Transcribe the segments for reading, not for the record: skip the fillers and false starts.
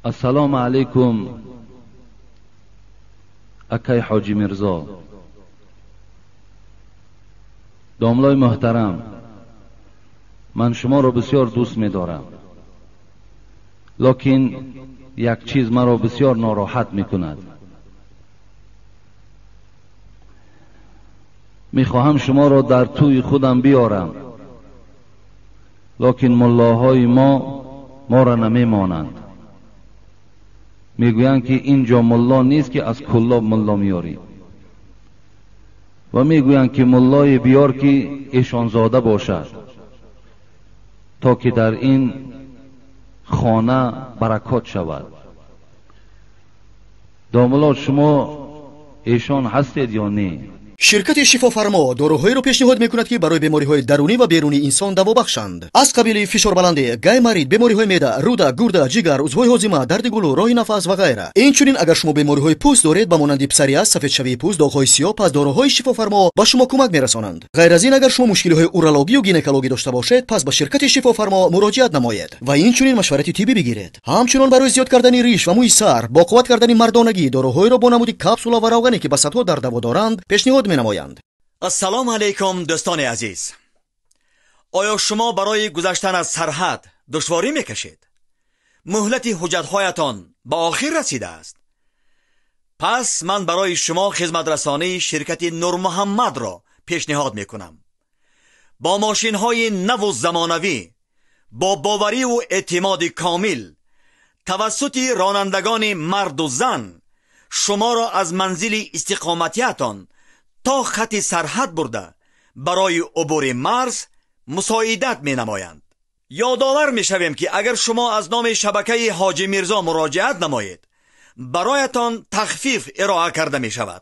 Ассалому алайкум, акай Ҳоҷи Мирзо, домлои муҳтарам, ман шуморо бисёр дӯст медорам, лекин як чиз маро бисёр нороҳат мекунад. Мехоҳам шуморо дар тӯи худам биёрам, лекин муллоҳои мо моро намемонанд. Мегӯянд ки инҷо мулло нест ки аз Куллоб мулло меёрӣ, ва мегӯянд ки муллое биёр ки эшонзода бошад, то ки дар ин хона баракот шавад. Домулло, шумо эшон ҳастед ё не? Ширкати Шифофармо доруҳоеро пешниҳод мекунад, ки барои бемориҳои дарунӣ ва берунии инсон даво бахшанд. Аз қабили фишорбаландӣ, гайморит, бемориҳои меъда, рӯда, гурда, ҷигар, узвҳои ҳозима, дарди гулӯ, роҳи нафас ва ғайра. Инчунин агар шумо бемориҳои пӯст доред, ба монанди псориаз, сафедшавии пӯст, доғҳои сиёҳ, пас доруҳои Шифофармо ба шумо кӯмак мерасонанд. Ғайр аз ин, агар шумо мушкилиҳои урологию гинекологӣ дошта бошед, пас ба ширкати Шифофармо муроҷиат намоед ва инчунин машварати тиббӣ бигиред. Ҳамчунон барои зиёд кардани риш ва мӯи сар, бо қувват кардани мардонагӣ, доруҳоеро бо намуди капсула ва равғане ки ба садҳо дард даво доранд, пешниҳод менамоянд. Ассалому алайкум, дӯстони азиз. Оё шумо барои гузаштан аз сарҳад душворӣ мекашед? Муҳлати ҳуҷҷатҳоятон ба охир расидааст? Пас ман барои шумо хизматрасонии ширкати Нурмуҳаммадро пешниҳод мекунам. Бо мошинҳои наву замонавӣ, бо бовариву эътимоди комил, тавассути ронандагони марду зан шуморо аз манзили истиқоматиятон то хати сарҳад бурда барои убури марз мусоидат менамоянд. Ёдовар мешавем, ки агар шумо аз номи шабакаи Ҳоҷи Мирзо муроҷиат намоед, бароятон тахфиф ироа карда мешавад.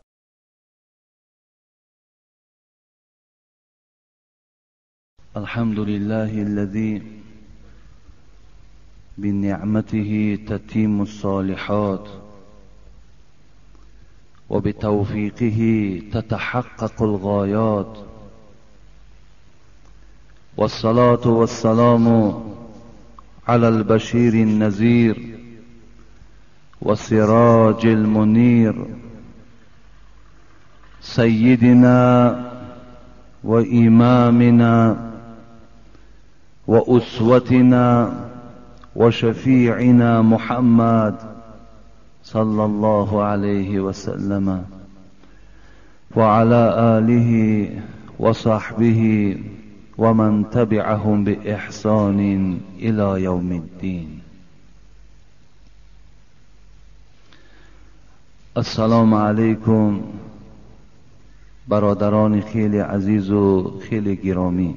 الحمد لله الذي بنعمته تتم الصالحات وبتوفيقه تتحقق الغايات، والصلاة والسلام على البشير النذير والسراج المنير، سيدنا وإمامنا وأسوتنا وشفيعنا محمد صلى الله عليه وسلم، وعلى آله وصحبه ومن تبعهم بإحسان إلى يوم الدين. السلام علیکم برادران خیلی عزیز و خیلی گرامی.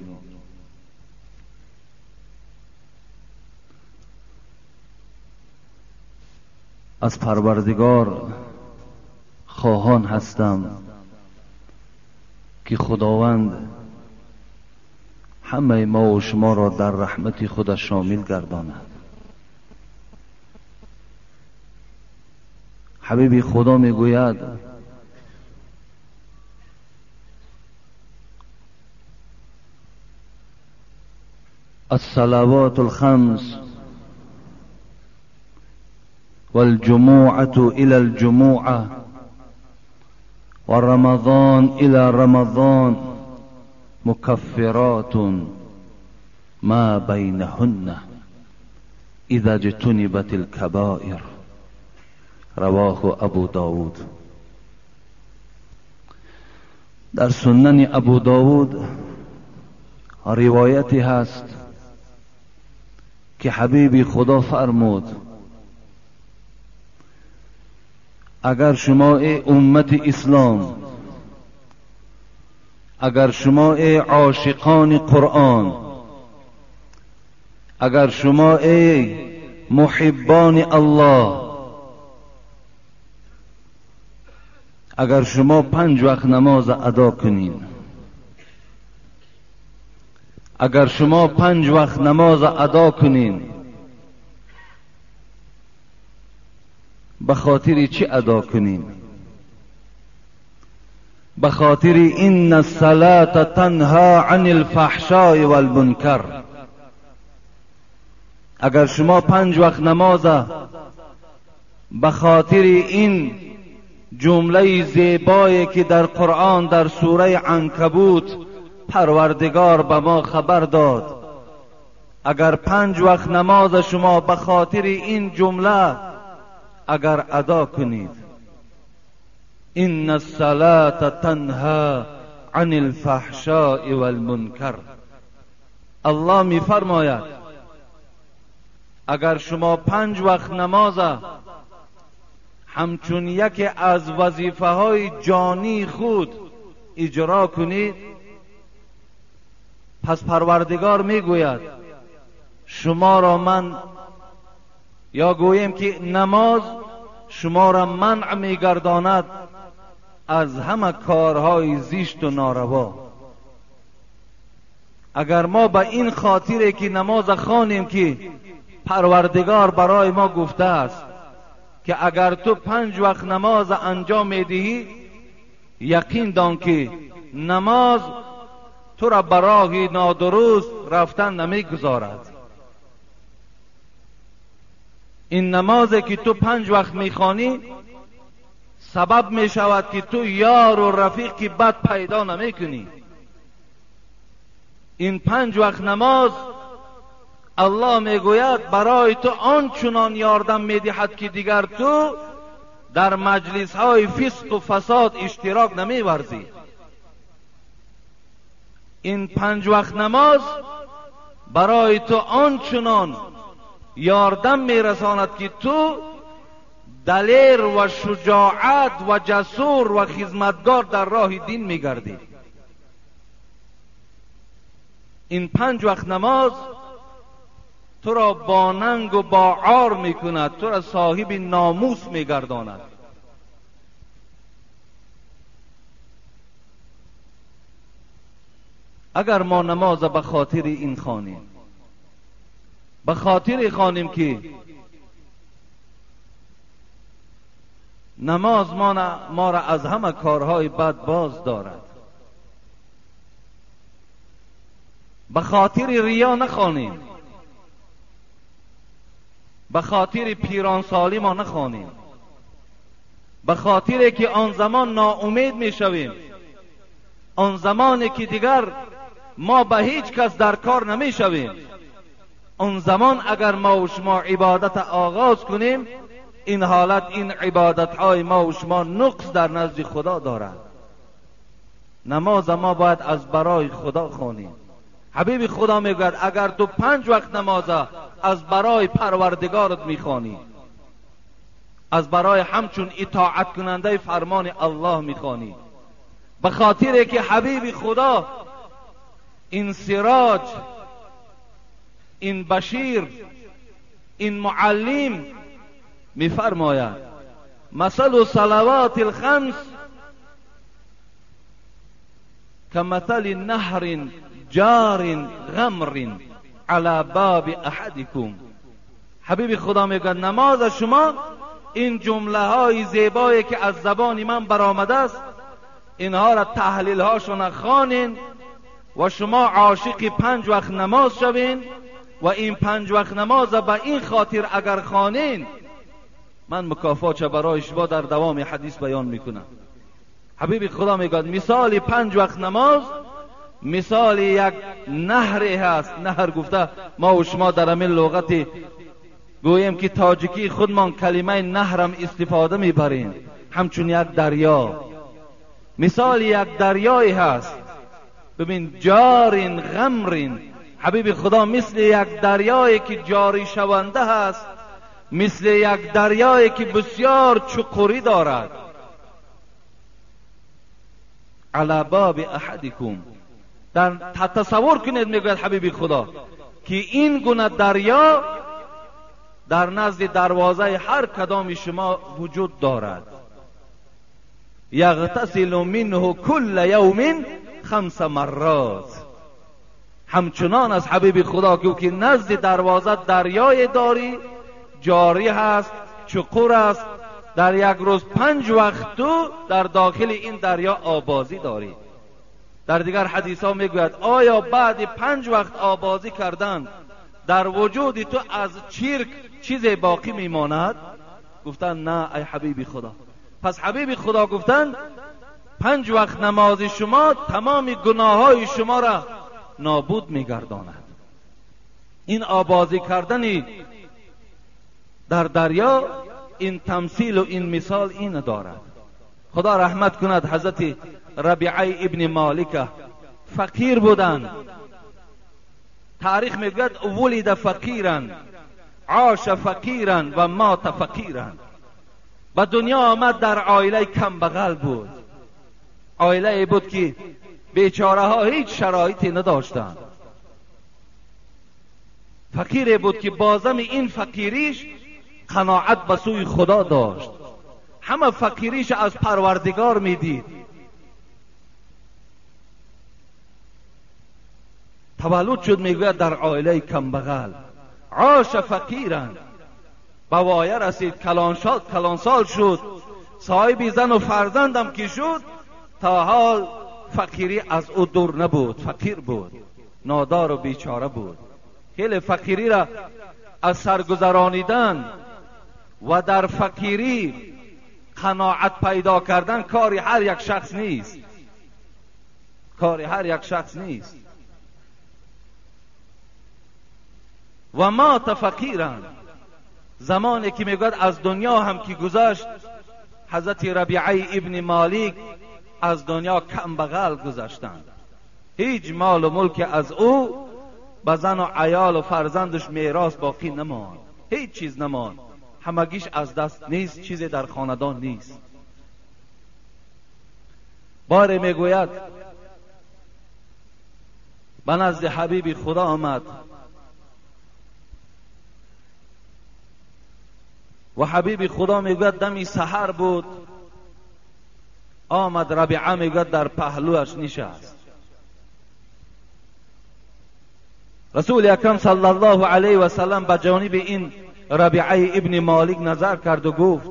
از پروردگار خواهان هستم که خداوند همه ما و شما را در رحمت خودش شامل گرداند. حبیب خدا میگوید الصلوات الخمس والجموعة إلى الجموعة ورمضان إلى رمضان مكفرات ما بينهن إذا اجتنبت الكبائر. رواه أبو داود. در سنن ابو داود روایتی هست که حبیب خدا فرمود اگر شما ای امت اسلام، اگر شما ای عاشقان قرآن، اگر شما ای محبان الله، اگر شما 5 وقت نماز ادا کنین، اگر شما 5 وقت نماز ادا کنین، به خاطر چی ادا کنین؟ به خاطر ان الصلاة تنها عن الفحشاء والمنکر. اگر شما 5 وقت نماز به خاطر این جمله زیبایی که در قرآن در سوره عنکبوت پروردگار به ما خبر داد، اگر 5 وقت نماز شما به خاطر این جمله اگر ادا کنید، ان الصلاة تنها عن الفحشاء والمنکر. الله می فرماید اگر شما 5 وقت نماز همچون یکی از وظیفه های جانی خود اجرا کنید، پس پروردگار میگوید شما را من، یا گوییم که نماز شما را منع میگرداند از همه کارهای زشت و ناروا. اگر ما به این خاطر که نماز خوانیم که پروردگار برای ما گفته است که اگر تو 5 وقت نماز انجام میدهی، یقین دان که نماز تو را به راه نادرست رفتن نمیگذارد. این نمازی که تو 5 وقت میخوانی سبب میشود که تو یار و رفیق بد پیدا نمیکنی. این 5 وقت نماز الله میگوید برای تو آنچنان یاردم میدهد که دیگر تو در مجلس های فسق و فساد اشتراک نمیورزی. این 5 وقت نماز برای تو آنچنان یاردم میرساند که تو دلیر و شجاعت و جسور و خدمتگار در راه دین میگردی. این 5 وقت نماز تو را با ننگ و با عار میکند، تو را صاحب ناموس میگرداند. اگر ما نماز به خاطر این خوانیم، به خاطر خوانیم که نماز ما را از همه کارهای بد باز دارد، به خاطر ریا نخوانیم، به خاطر پیرانسالی ما نخوانیم، به خاطر که آن زمان ناامید میشویم، آن زمانی که دیگر ما به هیچ کس در کار نمیشویم، آن زمان اگر ما و شما عبادت آغاز کنیم، این حالت، این عبادت های ما و شما نقص در نزد خدا دارد. نماز ما باید از برای خدا خوانیم. حبیب خدا میگوید اگر تو 5 وقت نماز از برای پروردگارت میخوانی، از برای همچون اطاعت کننده فرمان الله میخوانی، به خاطر که حبیب خدا این سراج، این بشیر، این معلم میفرماید مثل صلوات الخمس کمثل نهر جار غمر علی باب احدکم. حبیب خدا میگه نماز شما، این جمله های زیبایی که از زبان من برآمده است، اینها را تحلیل هاشون خوانین و شما عاشق 5 وقت نماز شوین و این 5 وقت نماز به این خاطر اگر خوانین، من مکافات برای شما در دوام حدیث بیان میکنم. حبیب خدا میگه مثال 5 وقت نماز مثال یک نهر هست. نهر گفته ما و شما در همین لغت گوییم که تاجیکی خودمان کلمه نهرم استفاده میبریم، همچون یک دریا. مثال یک دریایی هست. ببین جارین غمرین، حبیب خدا مثل یک دریایی که جاری شونده هست، مثل یک دریایی که بسیار چقوری دارد. علی باب احدکم، در تصور کنید میگوید حبیب خدا که این گونه دریا در نزد دروازه هر کدام شما وجود دارد. یغتسل منه کل یوم 5 مرات. همچنان از حبیب خدا که نزد دروازه دریای داری، جاری هست، چقور است، در یک روز 5 وقت تو در داخل این دریا آبازی داری. در دیگر حدیث ها میگوید آیا بعد 5 وقت آبازی کردن در وجود تو از چرک چیز باقی میماند؟ گفتن نه ای حبیب خدا. پس حبیب خدا گفتن 5 وقت نماز شما تمام گناه های شما را نابود میگرداند. این آبازی کردنی در دریا، این تمثیل و این مثال این دارد. خدا رحمت کند حضرت ربیعه ابن مالک، فقیر بودند. تاریخ میگوید ولد فقیرا، عاش فقیرا و مات فقیرا. به دنیا آمد در عائله کم بغل بود، عائله بود که بیچاره ها هیچ شرایطی نداشتند. فقیر بود که بازم این فقیریش قناعت به سوی خدا داشت، همه فقیریش از پروردگار میدید. تولد شد میگوید در عائله کم بغل، عاش فقیرا، به وایه رسید، کلانسال شد، صاحب زن و فرزندم که شد، تا حال فقیری از او دور نبود، فقیر بود، نادار و بیچاره بود. خیلی فقیری را از سرگذرانیدن و در فقیری قناعت پیدا کردن کاری هر یک شخص نیست، کاری هر یک شخص نیست. و مات فقیرا، زمانی که میگوید از دنیا هم که گذشت، حضرت ربیعه ابن مالک از دنیا کم بغل گذشتند، هیچ مال و ملک از او به زن و عیال و فرزندش میراث باقی نماند، هیچ چیز نماند، همگیش از دست نیست، چیزی در خاندان نیست. باره میگوید به نزد حبیب خدا آمد و حبیب خدا میگوید دمی سحر بود، آمد ربیعه میگوید در پهلوش نشست. رسول اکرم صلی الله علیه و سلم به جانب این ربیعه ابن مالک نظر کرد و گفت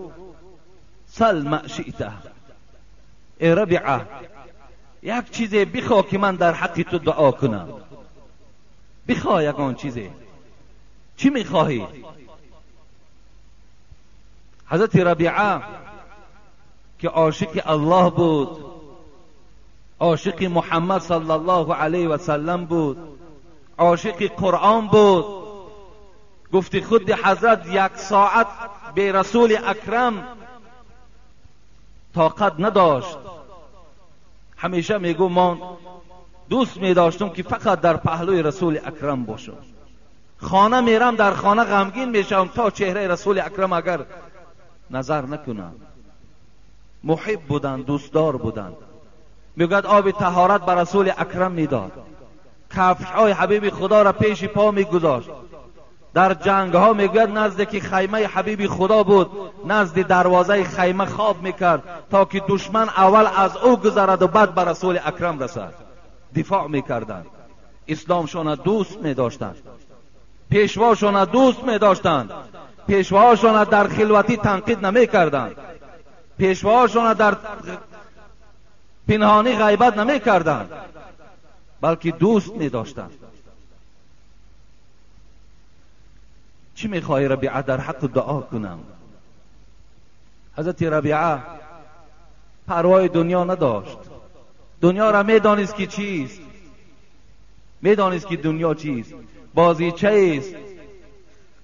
سل ما شئت، ای ربیعه یک چیزی بخوا که من در حق تو دعا کنم، بخوا یگان چیزی، چی میخواهی؟ حضرت ربیعه که عاشق الله بود، عاشق محمد صلی الله علیه و سلم بود، عاشق قرآن بود، گفت خود حضرت 1 ساعت به رسول اکرم طاقت نداشت. همیشه میگو من دوست میداشتم که فقط در پهلوی رسول اکرم باشم، خانه میرم در خانه غمگین میشم تا چهره رسول اکرم اگر نظر نکنم. محب بودند، دوستدار بودند. میگوید آب طهارت به رسول اکرم میداد، کفش‌های حبیب خدا را پیش پا میگذاشت. در جنگ ها میگوید نزد که خیمه حبیب خدا بود، نزد دروازه خیمه خواب میکرد تا که دشمن اول از او گذرد و بعد به رسول اکرم رسد. دفاع میکردند، اسلامشان دوست میداشتند، پیشواشان دوست میداشتند، پیشواشان در خلوتی تنقید نمیکردند، پیشواشان در پنهانی غیبت نمیکردند، بلکه دوست میداشتند. چی میخواهی ربیعه در حق دعا کنم؟ حضرت ربیعه پروای دنیا نداشت، دنیا را میدانست که چیست، میدانست که دنیا چیست، بازیچه است،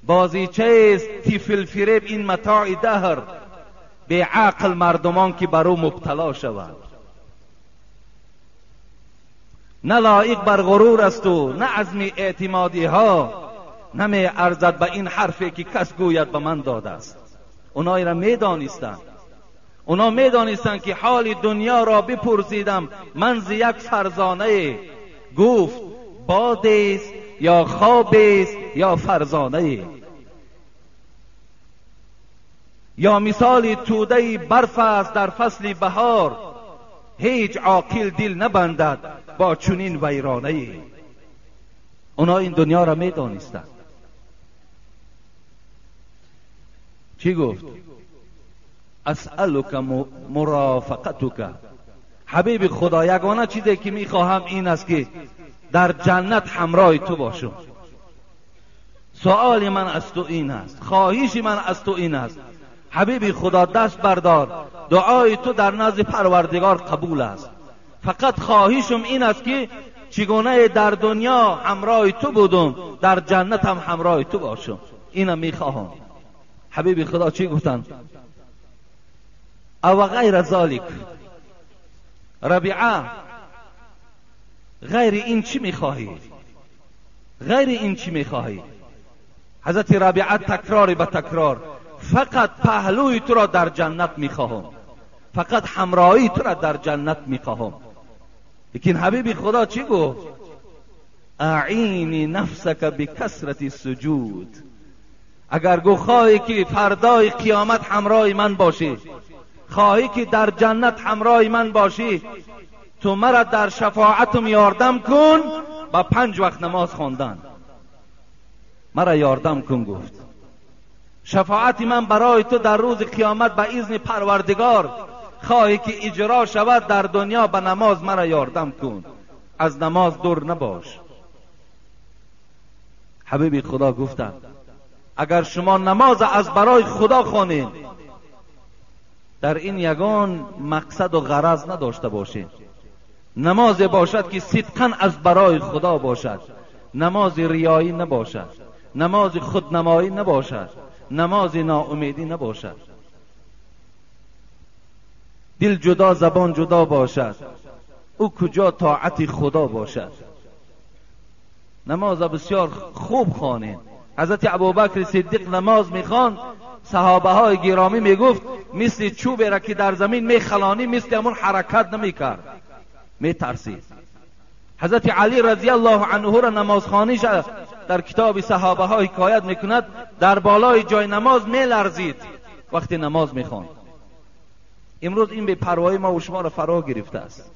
بازیچه است، طفل فریب این متاع دهر، به عقل مردمان که بر او مبتلا شوند. نه لایق بر غرور است و نه عزم اعتمادی ها، نمی ارزد به این حرفی که کس گوید به من داده است. اونایی را میدانستند، اونا میدانستند که حال دنیا را بپرسیدم من ز یک فرزانه، گفت باد است یا خواب است یا فرزانه، یا مثال توده برف است در فصل بهار، هیچ عاقل دل نبندد با چنین ویرانه. اونا این دنیا را میدانستند. چی گفت؟ اسألک مرافقتک. حبیب خدا یگانه چیزی که میخواهم این است که در جنت همراه تو باشم. سؤال من از تو این است، خواهش من از تو این است، حبیبی خدا دست بردار، دعای تو در نزد پروردگار قبول است. فقط خواهشم این است که چگونه در دنیا همراه تو بودم، در جنت هم همراه تو باشم، اینم میخواهم. حبیبی خدا چی گفتن؟ او غیر ذالک. ربیعه غیر این چی میخواهی؟ غیر این چی میخواهی؟ حضرت ربیعه تکرار به تکرار، فقط پهلوی تو را در جنت میخواهم، فقط همراهی تو را در جنت میخواهم. لیکن حبیبی خدا چی گفت؟ اعینی نفسک بکثرت سجود. اگر گو خواهی که فردای قیامت همراه من باشی، خواهی که در جنت همراه من باشی، تو مرا در شفاعتم یاردم کن با 5 وقت نماز خواندن. مرا یاردم کن. گفت شفاعت من برای تو در روز قیامت به اذن پروردگار خواهی که اجرا شود در دنیا، به نماز مرا یاردم کن، از نماز دور نباش. حبیبی خدا گفتند اگر شما نماز از برای خدا خوانید، در این یگان مقصد و غرض نداشته باشید، نماز باشد که صدقاً از برای خدا باشد، نماز ریایی نباشد، نماز خودنمایی نباشد، نماز ناامیدی نباشد، دل جدا زبان جدا باشد، او کجا طاعت خدا باشد. نماز بسیار خوب خوانید. حضرت ابوبکر صدیق نماز میخواند، صحابه های گرامی میگفت مثل چوبی را که در زمین میخلانی مثل همون حرکت نمیکرد، میترسید. حضرت علی رضی الله عنه را نمازخوانیش در کتاب صحابه ها حکایت میکند، در بالای جای نماز میلرزید وقتی نماز میخواند. امروز این بی‌پروایی ما و شما را فرا گرفته است.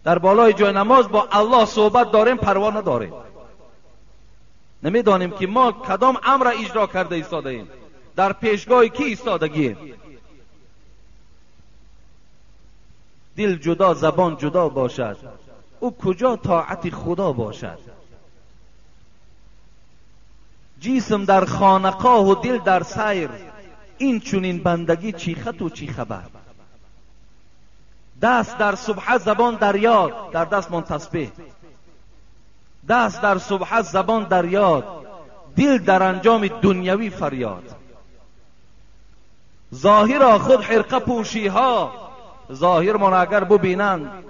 در بالای جای نماز با الله صحبت داریم، پروا نداریم، نمیدانیم که ما کدام امر اجرا کرده ایستاده ایم، در پیشگاه کی ایستادگیم. دل جدا زبان جدا باشد، او کجا طاعت خدا باشد. جسم در خانقاه و دل در سیر، این چنین بندگی چی خط و چی خبر. دست در سبحه زبان در یاد، در دست من تسبیح، دست در سبحه زبان در یاد، دل در انجام دنیوی فریاد. ظاهر خود حرقه پوشی ها، ظاهر من اگر ببینند،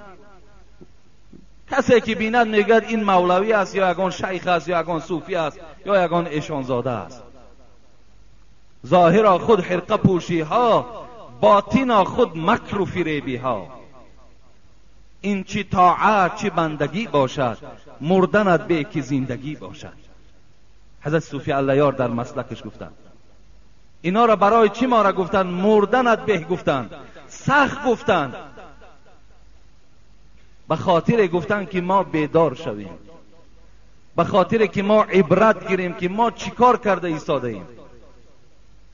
کسی که بیند میگد این مولوی است یا یگان شیخ است یا یگان صوفی است یا یگان ایشانزاده است. ظاهر خود حرقه پوشی ها، باطن خود مکر و فریبی ها. این چی طاعت چی بندگی باشد، مردنت به که زندگی باشد. حضرت صوفی الله یار در مسلکش گفتند اینا را برای چی ما را گفتند؟ مردنت به گفتند، سخت گفتند، به خاطر گفتند که ما بیدار شویم، به خاطر که ما عبرت گیریم که ما چیکار کرده ایستاده ایم،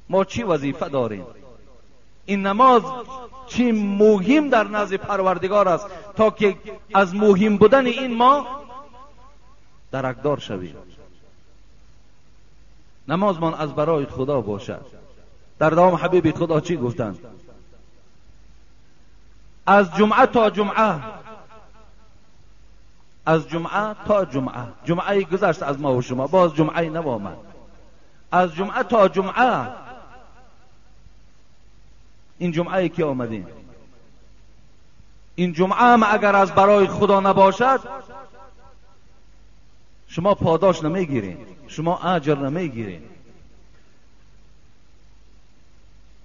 ما چی وظیفه داریم. این نماز چی مهم در نزد پروردگار است تا که از مهم بودن این ما درکدار شویم. نمازمان از برای خدا باشد. در دوام حبیب خدا چی گفتند؟ از جمعه تا جمعه، از جمعه تا جمعه، جمعه گذشت از ما و شما، باز جمعه نو آمد. از جمعه تا جمعه، این جمعه که آمدیم، این جمعه هم اگر از برای خدا نباشد شما پاداش نمیگیرین، شما اجر نمیگیرین.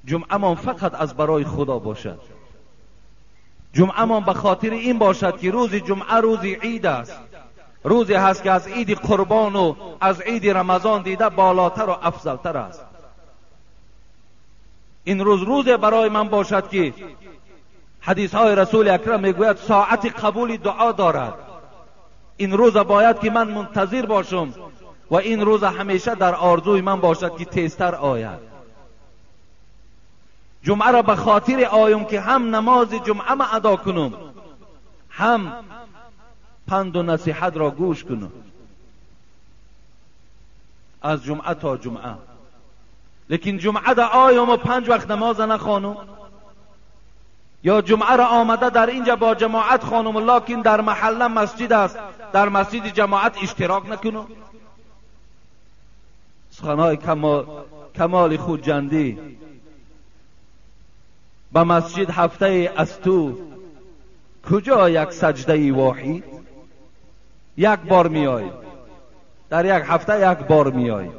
جمعه من فقط از برای خدا باشد. جمعه من به خاطر این باشد که روز جمعه روز عید است، روزی هست که از عید قربان و از عید رمضان دیده بالاتر و افضلتر است. این روز روز برای من باشد که حدیث های رسول اکرم میگوید ساعت قبول دعا دارد. این روز باید که من منتظر باشم و این روز همیشه در آرزوی من باشد که تیزتر آید. جمعه را به خاطر آیم که هم نماز جمعه ما ادا کنم، هم پند و نصیحت را گوش کنم. از جمعه تا جمعه. لیکن جمعه در آیا ما 5 وقت نماز نخوانم؟ یا جمعه را آمده در اینجا با جماعت خانم، لکن در محله مسجد است، در مسجد جماعت اشتراک نکنم؟ سخنهای کمال خودجندی. به مسجد هفته از تو کجا یک سجده واحد؟ یک بار میای، در یک هفته یک بار میای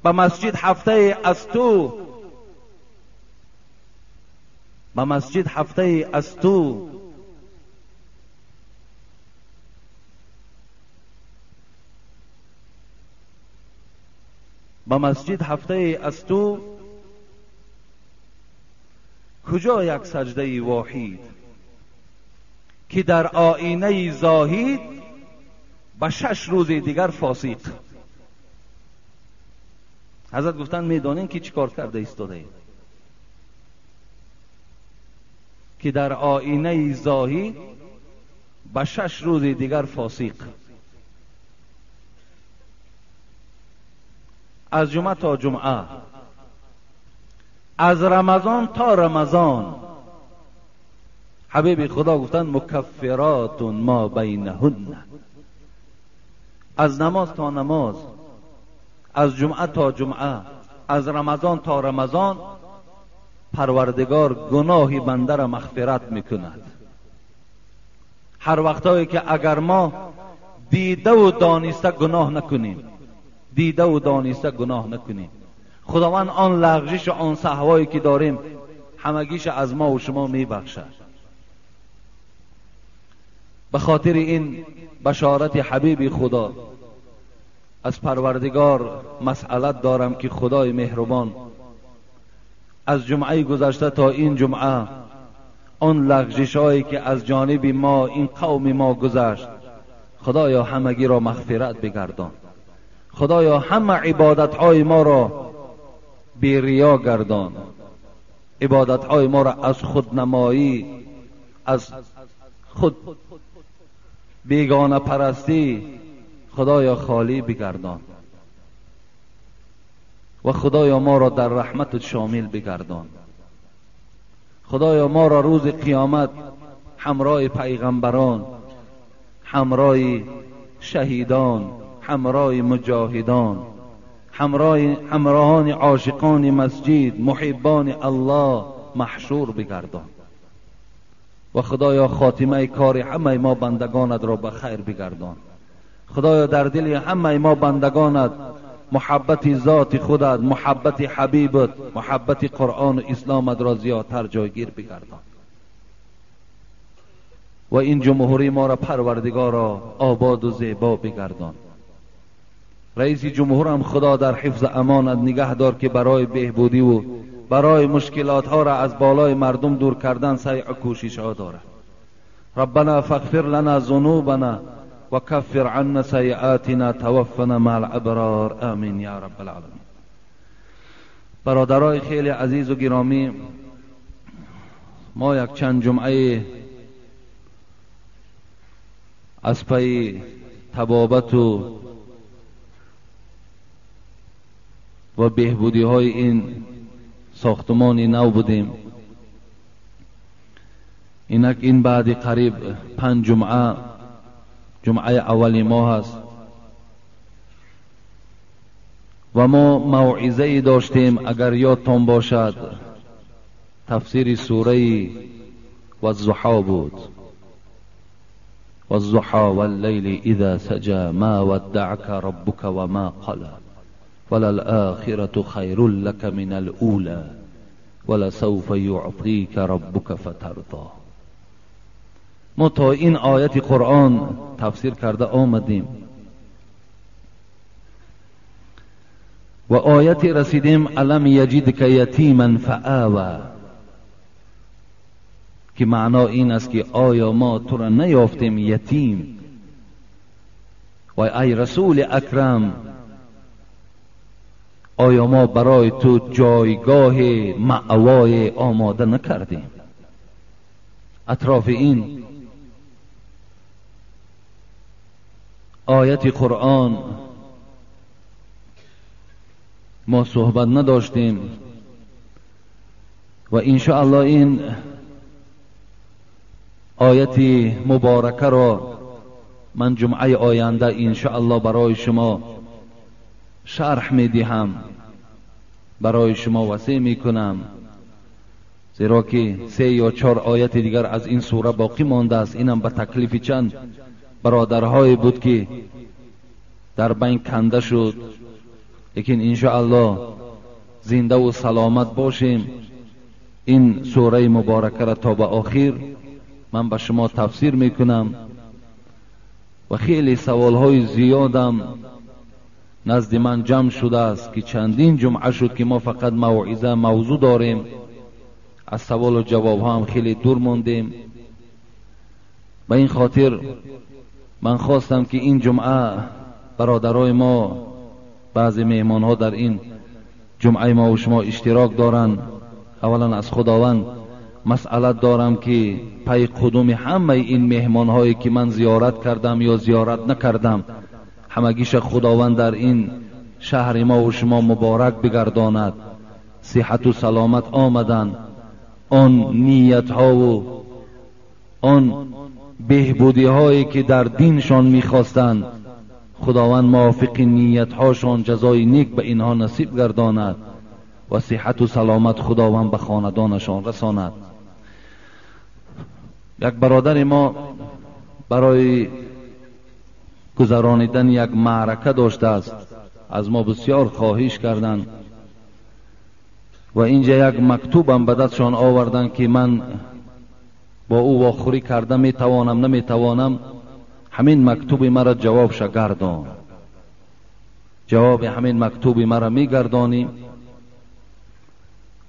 به مسجد هفته از تو، به مسجد هفته از تو به مسجد هفته از تو کجا یک سجده واحد که در آینه زاهد به 6 روز دیگر فاسق. حضرت گفتن میدانین که چیکار کرده ایستاده اید؟ که در آینه زاهد به 6 روز دیگر فاسق. از جمعه تا جمعه، از رمضان تا رمضان، حبیب خدا گفتن مکفرات ما بینهن. از نماز تا نماز، از جمعه تا جمعه، از رمضان تا رمضان، پروردگار گناه بنده را مغفرت میکند. هر وقتایی که اگر ما دیده و دانسته گناه نکنیم، دیده و دانسته گناه نکنیم، خداوند آن لغزش و آن سهوایی که داریم همگیش از ما و شما میبخشد. به خاطر این بشارت حبیب خدا از پروردگار مسئلت دارم که خدای مهربان از جمعه گذشته تا این جمعه آن لغزش‌هایی که از جانب ما این قوم ما گذشت، خدایا همگی را مغفرت بگردان. خدایا همه عبادت‌های ما را بی ریا گردان، عبادت‌های ما را از خودنمایی، از خود بیگانه پرستی خدایا خالی بگردان و خدایا ما را در رحمتت شامل بگردان. خدایا ما را روز قیامت همراه پیغمبران، همراه شهیدان، همراه مجاهدان، همراهان عاشقان مسجد، محبان الله محشور بگردان و خدایا خاتمه کار همه ما بندگانت را به خیر بگردان. خدایا در دل همه ما بندگانت محبت ذات خودت، محبت حبیبت، محبت قرآن و اسلامت را زیادتر جایگیر بگردان و این جمهوری ما را پروردگارا آباد و زیبا بگردان. رئیس جمهور هم خدا در حفظ امانت نگه دار که برای بهبودی و برای مشکلات ها را از بالای مردم دور کردن سعی و کوشش ها دارد. ربنا فاغفر لنا ذنوبنا وكفر عنا سيئاتنا توفنا مع الابرار آمین یا رب العالمین. برادرای خیلی عزیز و گرامی، ما یک چند جمعه از پی طبابت و بهبودی های این ساختمان نو بودیم. اینک این بعد قریب 5 جمعه، جمعه اول ماه است و ما موعظه داشتیم، اگر یادتان باشد تفسیر سوره والضحی بود. والضحی واللیل اذا سجى ما ودعك ربك وما قلى وللآخرة خیر لك من الأولى ولسوف يعطيك ربك فترضى. ما تا این آیت قرآن تفسیر کرده آمدیم و آیت رسیدیم الم یجدک یتیما فآوی، که معنا این است که آیا ما تو را نیافتیم یتیم؟ و ای رسول اکرم، آیا ما برای تو جایگاه مأوای آماده نکردیم؟ اطراف این آیت قرآن ما صحبت نداشتیم و انشاءالله این آیت مبارکه را من جمعه آینده انشاءالله برای شما شرح میدهم، برای شما وسیع میکنم، زیرا که 3 یا 4 آیت دیگر از این سوره باقی مانده است. اینم به تکلیف چند برادرهای بود که در بین کنده شد، لیکن انشاءالله زنده و سلامت باشیم این سوره مبارکه را تا به آخر من به شما تفسیر میکنم. و خیلی سوالهای زیادم نزد من جمع شده است که چندین جمعه شد که ما فقط موعظه موضوع داریم، از سوال و جواب ها هم خیلی دور ماندیم. به این خاطر من خواستم که این جمعه برادرای ما، بعضی مهمان ها در این جمعه ما و شما اشتراک دارند. اولا از خداوند مسئله دارم که پی قدوم همه این مهمان هایی که من زیارت کردم یا زیارت نکردم، همگیش خداوند در این شهر ما و شما مبارک بگرداند. صحت و سلامت آمدن، آن نیت ها و آن بهبودی هایی که در دینشان میخواستند، خداوند موافق نیت هاشان جزای نیک به اینها نصیب گرداند و صحت و سلامت خداوند به خاندانشان رساند. یک برادر ما برای گذرانیدن یک معرکه داشته است، از ما بسیار خواهش کردند و اینجا یک مکتوبم به دستشان آوردند که من با او واخوری کرده میتوانم نمیتوانم، همین مکتوب مرا جواب گردان. جواب همین مکتوب مرا میگردانی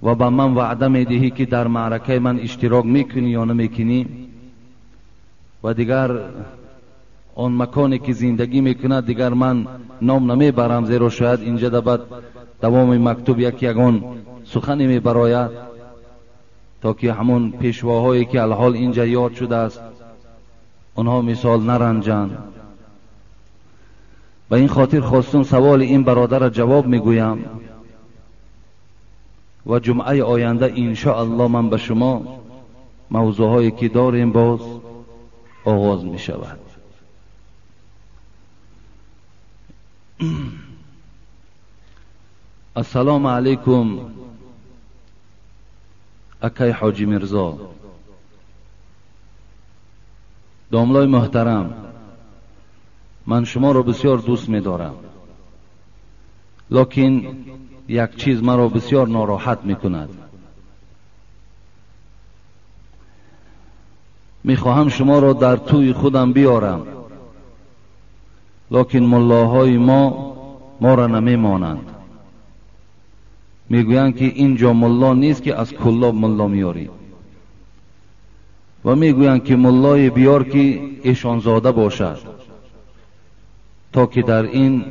و به من وعده میدهی که در معرکه من اشتراک میکنی یا نمیکنی. و دیگر آن مکانی که زندگی میکند دیگر من نام نمیبرم، زیرا شاید اینجا در دوام مکتوب یک یگان سخنی میبراید تا که همون پیشواهایی که الحال اینجا یاد شده است آنها مثال نرنجند. به این خاطر خواستم سوال این برادر را جواب میگویم و جمعه آینده انشاءالله من به شما موضوعهایی که داریم باز آغاز می شود. السلام علیکم اکای حاجی میرزا، داملای محترم، من شما را بسیار دوست می دارم، لکن یک چیز مرا بسیار ناراحت می کند. می خواهم شما را در توی خودم بیارم، لکن ملاهای ما را نمی مانند. میگویند که اینجا ملا نیست که از کلاب ملا میاری، و میگویند که ملای بیار که ایشانزاده باشد تا که در این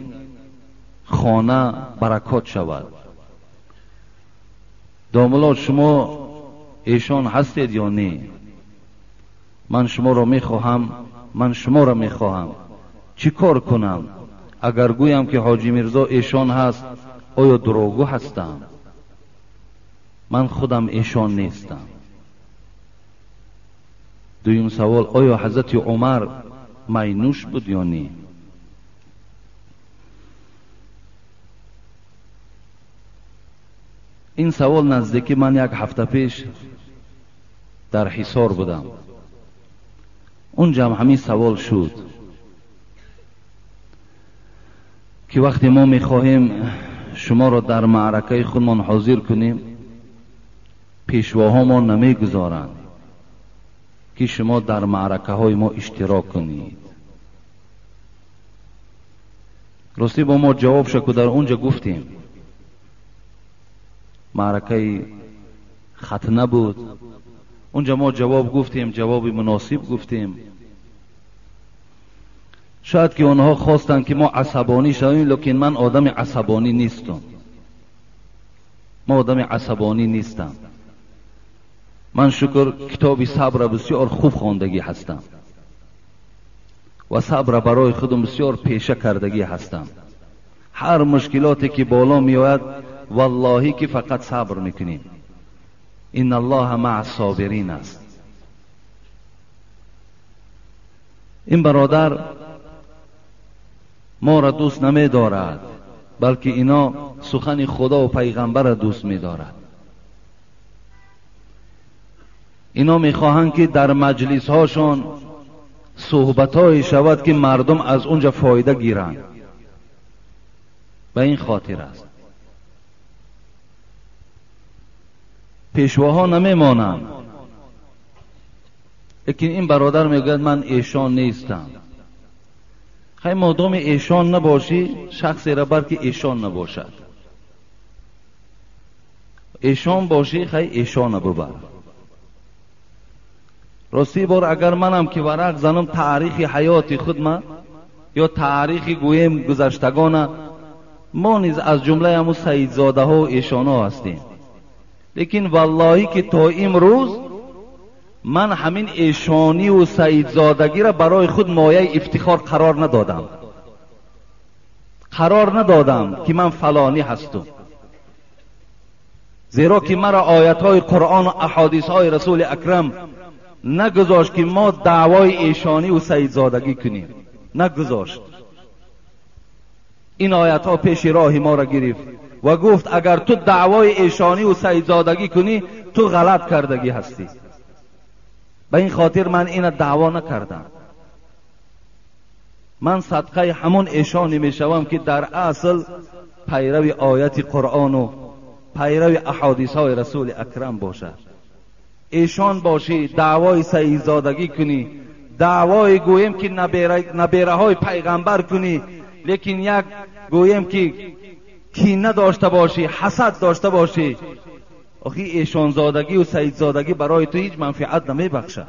خانه برکات شود. داملا شما ایشان هستید یا نه؟ من شما را میخواهم، من شما را میخواهم. چی کار کنم؟ اگر گویم که حاجی میرزا ایشان هست، آیا دروغگو هستم؟ من خودم ایشان نیستم. دویم سوال، آیا حضرت عمر مینوش بود یا نه؟ این سوال نزدیکی من یک هفته پیش در حصار بودم، اونجا هم همین سوال شد که وقتی ما میخواهیم شما را در معرکه خودمان حاضر کنیم، پیشواها ما نمیگذارند که شما در معرکه های ما اشتراک کنید. راستی با ما جواب شد که در اونجا گفتیم معرکه ختنه بود، اونجا ما جواب گفتیم، جواب مناسب گفتیم. شاید که آنها خواستند که ما عصبانی شویم، لیکن من آدم عصبانی نیستم. ما آدم عصبانی نیستم. من شکر کتاب صبر بسیار خوب خواندگی هستم و صبر برای خودم بسیار پیشه کردگی هستم. هر مشکلاتی که بالا می آید واللهی که فقط صبر میکنیم. ان الله مع الصابرین است. این برادر ما را دوست نمی دارد، بلکه اینا سخن خدا و پیغمبر را دوست می دارد. اینا میخواهند که در مجلس هاشون صحبت های شود که مردم از اونجا فایده گیرند. به این خاطر است پیشواها نمیمانند. لیکن این برادر میگوید من ایشان نیستم. خیلی مادام ایشان نباشی، شخصی را بر که ایشان نباشد. ایشان باشی، خیلی ایشان ببر. راستی بار اگر منم که ورق زنم تاریخ حیات خود ما یا تاریخ گویم گذشتگانه، ما نیز از جمله همون سیدزاده ها و ایشان ها هستیم. لیکن واللهی که تا امروز من همین ایشانی و سیدزادگی را برای خود مایه افتخار قرار ندادم. قرار ندادم که من فلانی هستم، زیرا که مرا آیت های قرآن و احادیث های رسول اکرم نگذاشت که ما دعوای ایشانی و سیدزادگی کنیم. نگذاشت. این آیت ها پیش راه ما را گرفت و گفت اگر تو دعوای ایشانی و سیدزادگی کنی تو غلط کردگی هستی. به این خاطر من این دعوا نکردم. من صدقه همون ایشانی میشوم که در اصل پیرو آیت قرآن و پیرو احادیث های رسول اکرم باشد. ایشان باشی، دعوای سیدزادگی کنی، دعوای گویم که نبیره های پیغمبر کنی، لیکن یک گویم که کینه داشته باشی، حسد داشته باشی، آخی ایشانزادگی و سیدزادگی برای تو هیچ منفعت نمیبخشد.